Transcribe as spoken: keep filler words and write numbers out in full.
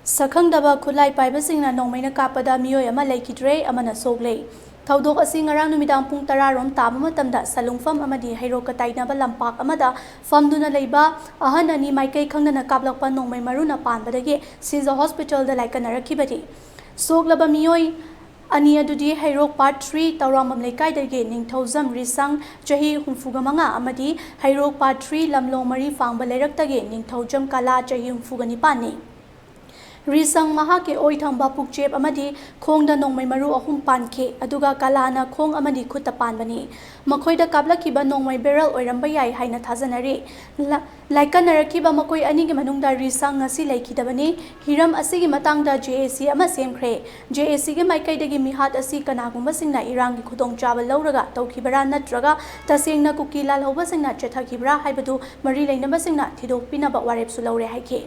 ꯁꯛꯈꯪꯗꯕ ꯈꯨꯠꯂꯥꯏ ꯄꯥꯏꯕꯁꯤꯡꯅ ꯅꯣꯡꯃꯩꯅ ꯀꯥꯞꯄꯗ ꯃꯤꯑꯣꯏ ꯑꯃ ꯂꯩꯈꯤꯗ꯭ꯔꯦ, ꯑꯃꯅ ꯁꯣꯛꯂꯦ꯫ ꯊꯧꯗꯣꯛ ꯑꯁꯤ ꯉꯔꯥꯡ ꯅꯨꯃꯤꯗꯥꯡ ꯄꯨꯡ ꯇꯔꯥ ꯔꯣꯝ ꯇꯥꯕ ꯃꯇꯝꯗ ꯁꯂꯨꯡꯐꯝ ꯑꯃꯗꯤ ꯍꯩꯔꯣꯛꯀ ꯇꯥꯏꯅꯕ ꯂꯝꯄꯥꯛ ꯑꯃꯗ ꯐꯝꯗꯨꯅ ꯂꯩꯕ ꯑꯍꯟ ꯑꯅꯤ ꯃꯥꯏꯀꯩ ꯈꯪꯗꯅ ꯀꯥꯞꯂꯛꯄ ꯅꯣꯡꯃꯩ ꯃꯔꯨꯅ ꯄꯥꯟꯕꯗꯒꯤ ꯁꯤꯖ ꯍꯣꯁꯄꯤꯇꯥꯜꯗ ꯂꯥꯏꯀꯠꯅꯔꯛꯈꯤꯕꯅꯤ꯫ ꯁꯣꯛꯂꯕ ꯃꯤꯑꯣꯏ ꯑꯅꯤ ꯑꯗꯨꯗꯤ ꯍꯩꯔꯣꯛ ꯄꯥꯔꯠ ꯊ꯭ꯔꯤ ꯇꯧꯔꯥꯡꯕꯝ ꯂꯩꯀꯥꯏꯗꯒꯤ ꯅꯤꯡꯊꯧꯖꯝ ꯔꯤꯁꯪ ꯆꯍꯤ ꯍꯨꯝꯐꯨꯒ ꯃꯉꯥ ꯑꯃꯗꯤ ꯍꯩꯔꯣꯛ ꯄꯥꯔꯠ ꯊ꯭ꯔꯤ ꯂꯝꯂꯣꯡ ꯃꯔꯤ ꯐꯥꯡꯕ ꯂꯩꯔꯛꯇꯒꯤ ꯅꯤꯡꯊꯧꯖꯝ ꯀꯂꯥ ꯆꯍꯤ ꯍꯨꯝꯐꯨꯒ ꯅꯤꯄꯥꯟꯅꯤ꯫ ꯔꯤꯁꯪ ꯃꯍꯥꯛꯀꯤ ꯑꯣꯏ ꯊꯪꯕ ꯄꯨꯛꯆꯦꯞ ꯑꯃꯗꯤ ꯈꯣꯡꯗ ꯅꯣꯡꯃꯩ ꯃꯔꯨ ꯑꯍꯨꯝ ꯄꯥꯟꯈꯤ, ꯑꯗꯨꯒ ꯀꯂꯥꯅ ꯈꯣꯡ ꯑꯃꯗꯤ ꯈꯨꯠꯇ ꯄꯥꯟꯕꯅꯤ꯫ ꯃꯈꯣꯏꯗ ꯀꯥꯞꯂꯛꯈꯤꯕ ꯅꯣꯡꯃꯩ ꯕꯦꯔꯦꯜ ꯑꯣꯏꯔꯝꯕ ꯌꯥꯏ ꯍꯥꯏꯅ ꯊꯥꯖꯅꯔꯤ꯫ ꯂ-, ꯂꯥꯏꯀꯠꯅꯔꯛꯈꯤꯕ ꯃꯈꯣꯏ ꯑꯅꯤꯒꯤ ꯃꯅꯨꯡꯗ ꯔꯤꯁꯪ ꯉꯁꯤ ꯂꯩꯈꯤꯗꯕꯅꯤ꯫ ꯍꯤꯔꯝ ꯑꯁꯤꯒꯤ ꯃꯇꯥꯡꯗ ꯖꯦ ꯑꯦ ꯁꯤ ꯑꯃ ꯁꯦꯝꯈ꯭ꯔꯦ꯫ ꯖꯦ ꯑꯦ ꯁꯤꯒꯤ ꯃꯥꯏꯀꯩꯗꯒꯤ ꯃꯤꯍꯥꯠ ꯑꯁꯤ ꯀꯅꯥꯒꯨꯝꯕꯁꯤꯡꯅ ꯏꯔꯥꯡꯒꯤ ꯈꯨꯗꯣꯡꯆꯥꯕ ꯂꯧꯔꯒ ꯇꯧꯈꯤꯕꯔꯥ ꯅꯠꯇ꯭ꯔꯒ ꯇꯁꯦꯡꯅ ꯀꯨꯀꯤ ꯂꯥꯜꯍꯧꯕꯁꯤꯡꯅ ꯆꯦꯊꯈꯤꯕ꯭ꯔꯥ ꯍꯥꯏꯕꯗꯨ ꯃꯔꯤ ꯂꯩꯅꯕꯁꯤꯡꯅ ꯊꯤꯗꯣꯛꯄꯤꯅꯕ ꯋꯥꯔꯦꯞꯁꯨ ꯂꯧꯔꯦ ꯍꯥꯏꯈꯤ꯫